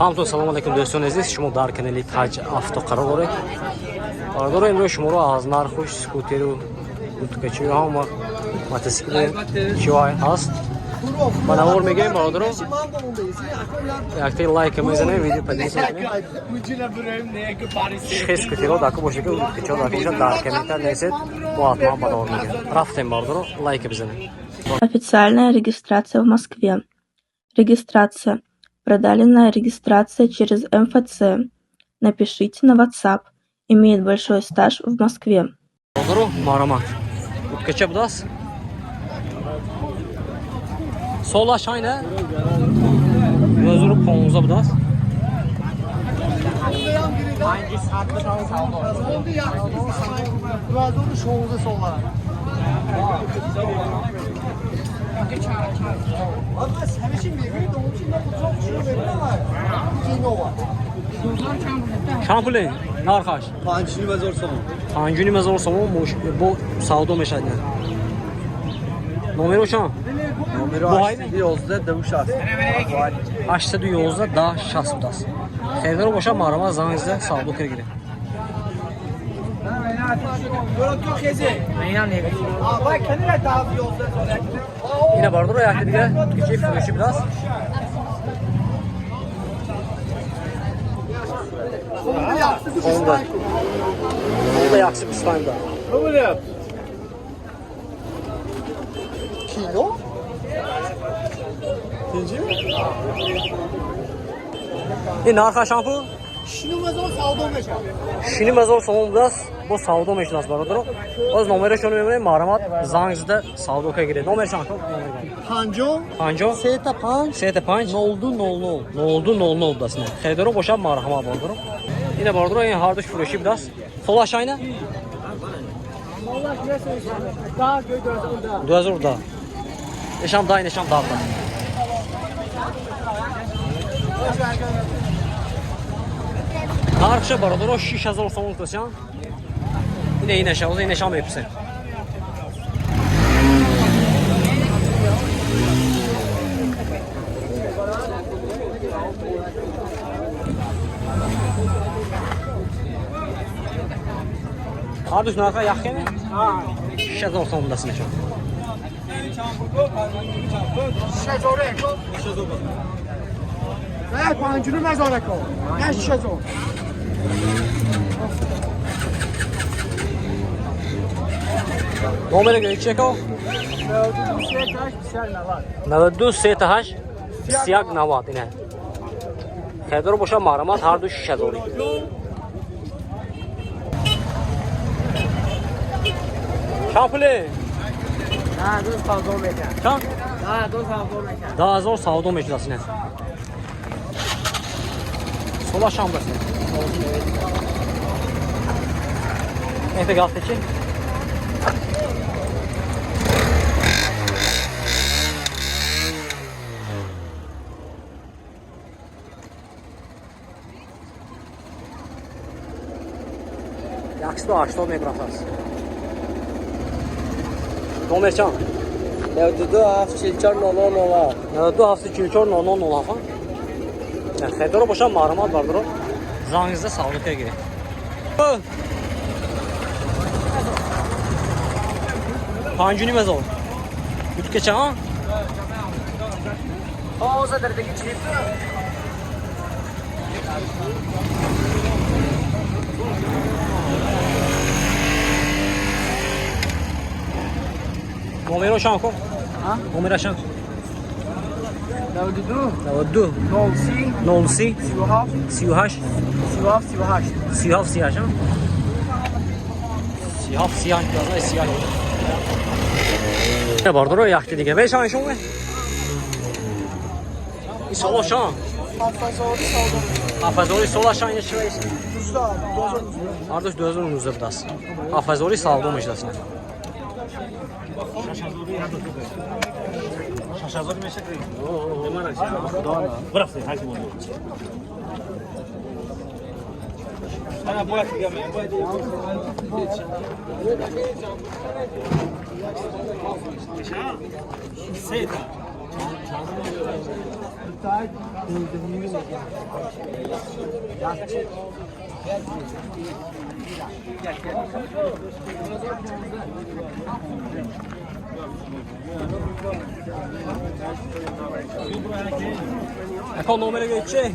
Ҳамтон салом алейкум, дӯстони азиз. Шумо дар канали Таҷ Авто қарор доред. Бародаро, имрӯз шуморо аз нарху скутеру уткачию ҳама мотосикли чиҳо ҳаст ба навор мегирем. Бародаро, яктаи лайка мезанем, видео поделиться мекунем. Хе скутеро дако боша ки уткачиҳо дако боша, дар комментар нависед, мо ҳатман ба навор мегирем. Рафтем, бародаро, лайка бизанем. Официальная регистрация в Москве. Регистрация. Продленная регистрация через МФЦ. Напишите на WhatsApp. Имеет большой стаж в Москве. Бародаро, марҳамат, уткача будааст, солаш айна 2015 будааст. 2016 сола. Ҳамеша мегӯед, домчи на худшон шумо мебинам. Кинова. Чанд пуле нархаш? 5,5 ҳазор сомон. 5,5 ҳазор сомон бо савдо мешавад. Номеро чанд? Номеро 811 10 60. 811 10 60 будааст. Харидоро боша, марҳамат, занг зада савдо кира гиред. Вай канира 10 11 сола. Ина, бародаро, якта дига уткачаи фурӯшӣ будааст. Honda 125 да. Кино? Тинҷи? Ин нархаш чанд пул? 6,5 ҳазор савдо мешавад. 6,5 ҳазор сомон будааст, бо савдо мешудааст, бародаро. Боз номерашонро мебинем, марҳамат, занг зада савдо ка гиред. Номер чанд? 50 50 3 5 3 5 02 00. 02 00 будааст. Харидоро бошад, марҳамат, бародаро. Ина, бародаро, ин ҳардуш фурӯшӣ будааст. Солаш айна 2010. Ишам да, инашам да будааст. Нархша, бародаро, 6000 сомон кусян. Ина, инаша, оз инаша мепурсем. Ҳардуш нарха яхкеме? 6000 сомон будааст инаша. 6000 еко. Не, 5,5 ҳазор еко. Не 6000. Номера гӯед чеко? 92 38 21 90 ина. Харидоро боша, марҳамат, ҳарду 6000. Чанд пуле? Чанд? 10,000 савдо мешудааст ина. Солаш чанд будааст ина? Эфе гафте чи? 180 мебрафтааст. Номер чанд? 92 744 00 07. 92 744 00 07. Харидоро боша, марҳамат, бародаро, занг зада савдо кира гиред. 5,5 ҳазор. Уткача, а? Ҳозир дар диги чип. Номеро чанд ко? Номера чанд? 92 92 03 03 37 38 37 38. 37 38, а? 37 38 яза 38. Бародаро, якти дига. Мешаван шумо? Ин соло чанд? 7000 савдо. 7000 солаш чанд ина чи? 19 Ҳардуш 2019 будааст. 7000 савдо мешудааст ина. 6000 меша. Брафте, ҳаҷ монда. Ана бояд дигам, бояд. Сета. Ако номера гӯед?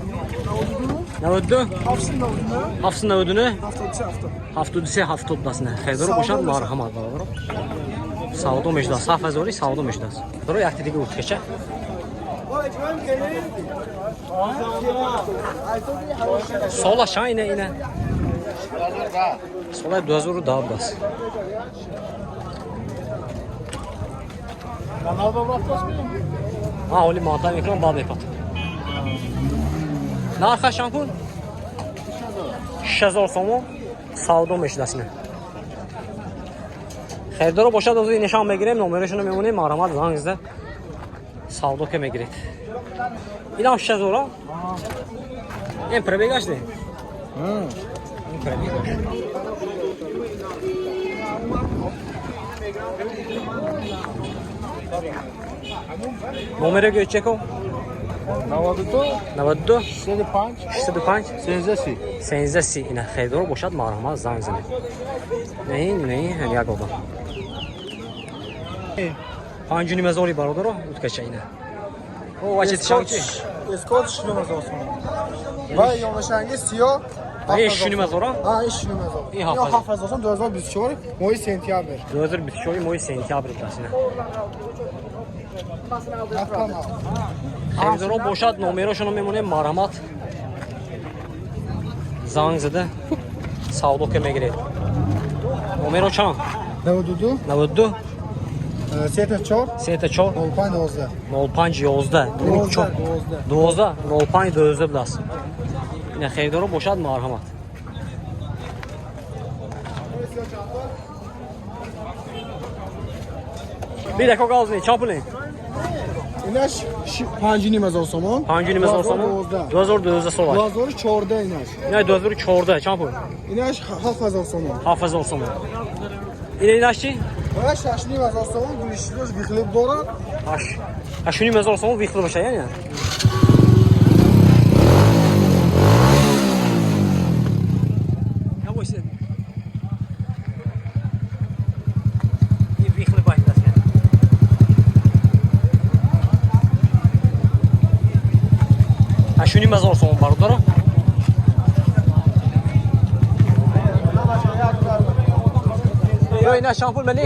92 799 73 70 даст. Не, хайдоро бошад, марҳамат, бародаро. Савдо мешудааст, 7000 савдо мешудааст. Баро, якти дига уткача. Сола чанд ина ина? Сола 2010 будааст. Ҳа, ҳоли монта мекунам, баъд мепатам. Нархаш чанд пул? 6000 сомон савдо мешудааст ина. Харидоро бошад, озу нишон мегирем, номерашонро мемонем, марҳамат, занг зада савдо ке мегиред. Инам 6000. Ин пробегаш не? Ин пробегаш. Номеро гӯед, чеко? 92 92 65 65 13 13 30. Ина, харидоро бошад, марҳамат, занг занед. Не, не, ин як одам. 5,5 ҳазори, бародаро, уткача ина. О, вачи чанчи? Эскорт 6,5 ҳазор сомон. Ва ёнашанги сиё. Ин 6,5 ҳазора? Ҳа, ин 6,5 ҳазор. Ин Ин 7 ҳазор. 7 ҳазор сом, 2024 моҳи сентябр. 2024 моҳи сентябр будааст ина. Ҳафтан. Харидоро бошад, номерошонро мемонем, марҳамат, занг зада савдо ке мегиред. Номеро чанд? 92 92 34 34 05 12. 05 11. 12. 12 05 12 будааст. Ина, харидоро бошад, марҳамат. Бидако галзни, чанд пулин? Инаш 5,5 ҳазор сомон. 5,5 ҳазор сомон. 2012 сола. 2014 инаш. Ина 2014 чанд пул? Инаш 7 ҳазор сомон. 7000 сомон. Ина, инаш чи? Ва 6,5 ҳазор сомон, гулишиdoш выхлоп дорад. 8,5 ҳазор сомон, выхлоп боша, яъне. Я бойся. Ин выхлоп баҳ. 8,5 ҳазор сомон, бародаро. Ё, ина чанд пул мели?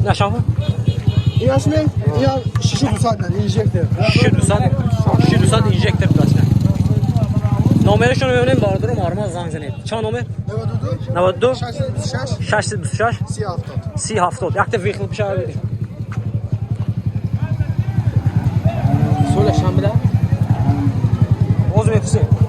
Ина чанд пул? Инаш ме? Ина 6200 нан инжектор. 6200, 6200, инжектор будааст. Номерашонро мебинем, бародаро, марҳамат, занг занед. Чанд номер? 92 92 626 626 30 70. 30 70. Якта выхлоп шава бидем. Сола шанбида. Ҳозир мепурсем.